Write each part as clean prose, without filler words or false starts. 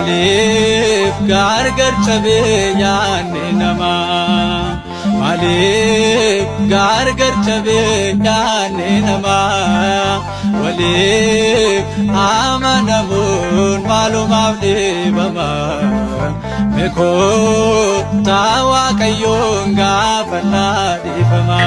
Maaliif gargar cabee yaadni namaa? Maaliif gargar cabee yaadni namaa? Waliif amanamuun maalumaaf dhibama? Mee kottaa Waaqayyoon gaafannaa dhiifama.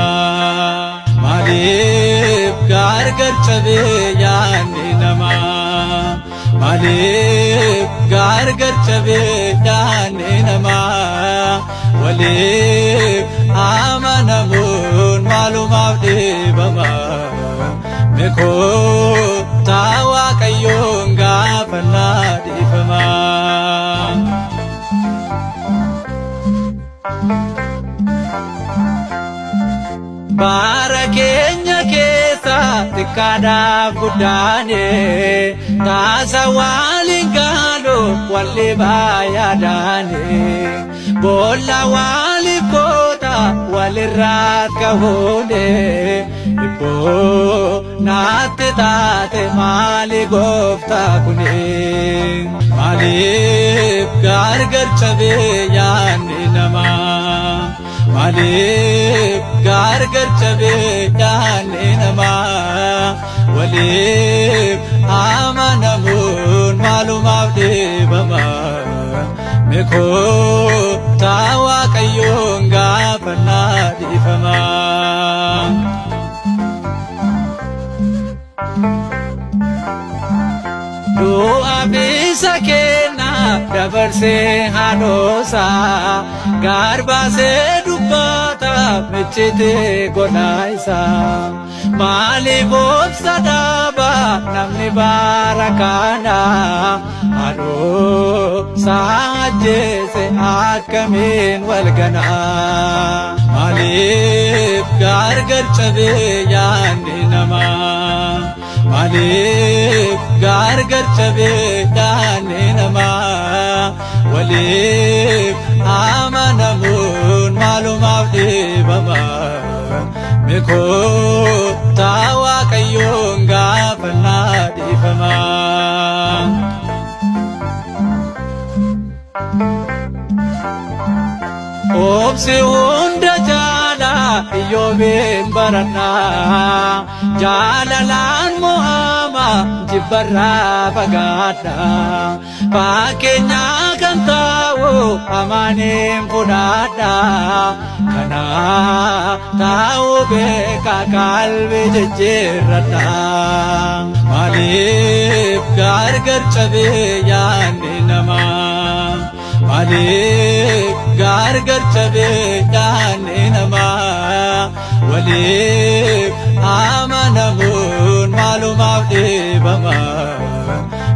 Maaliif gargar cabee yaadni namaa? Maaliif gargar cabee yaadni namaa? Waliif amanamuun maalumaaf dhibama? Mee kottaa Waaqayyoon gaafannaa dhiifama. Bara keenya keessa xiqqaadhaaf guddaane taasa waliin gaalu walli baay'adaane boolla waliif koota walirraat kahuune ibboo naatti taate maali gooftaa kuni maaliif gargar cabee yaadni namaa. Maaliif gargar cabee yaadni namaa? Waliif amanamuun maalumaaf dhibama? Mee kottaa Waaqayyoon gaafannaa dhiifama. Du'a bisa kenna dabarsee haadhoosaa garbaasee dubbata michitee godhaa isaa. Maaliif obsa dhaaba namni bara kana haadhoosaa ajjeese akkamiin wal gana? Maaliif gargar cabee yaadni namaa? Maaliif gargar cabee yaadni namaa? Waliif amanamuun maalumaaf dhibama? Mee kottaa Waaqayyoon gaafannaa dhiifama. Obsi hunda jaala Iyyoobeen baradhaa jaalalaan mo'ama jibbarraa fagaadha fakkeenyaa kan taa'u amaaniin fudhadha kana taa'u beeka qalbii jijjiirradha maaliif gargar cabee yaadni namaa. Maaliif gargar cabee yaadni namaa? Waliif amanamuun maalumaaf dhibama?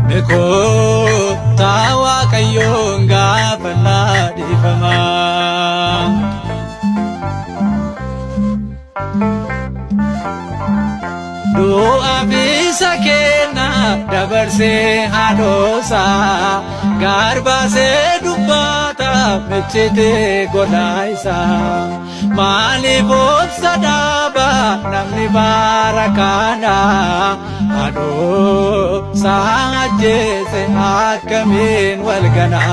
Mee kottaa Waaqayyoon gaafannaa dhiifama. Du'a bisa kenna dabarsee haadhoosaa garbaasee dubbata michitee godhaa isaa. Maaliif obsa dhaaba namni bara kana haadhoosaa ajjeese akkamiin wal gana?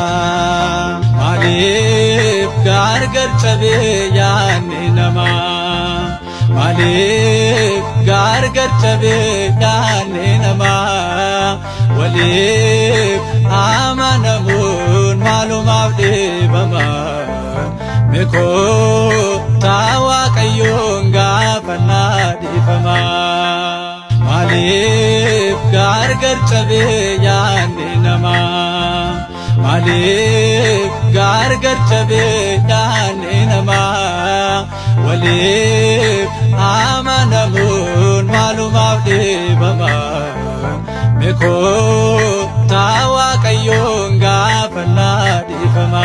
Maaliif gargar cabee yaadni namaa? Maaliif gargar cabee yaadni namaa? Waliif amanamuun maalumaaf dhibama? Mee kottaa Waaqayyoon gaafannaa dhiifama. Maaliif gargar cabee yaadni namaa? Maaliif gargar cabee yaadni namaa? Waliif amanamuun maalumaaf dhibama? Mee kottaa Waaqayyoon gaafannaa dhiifama.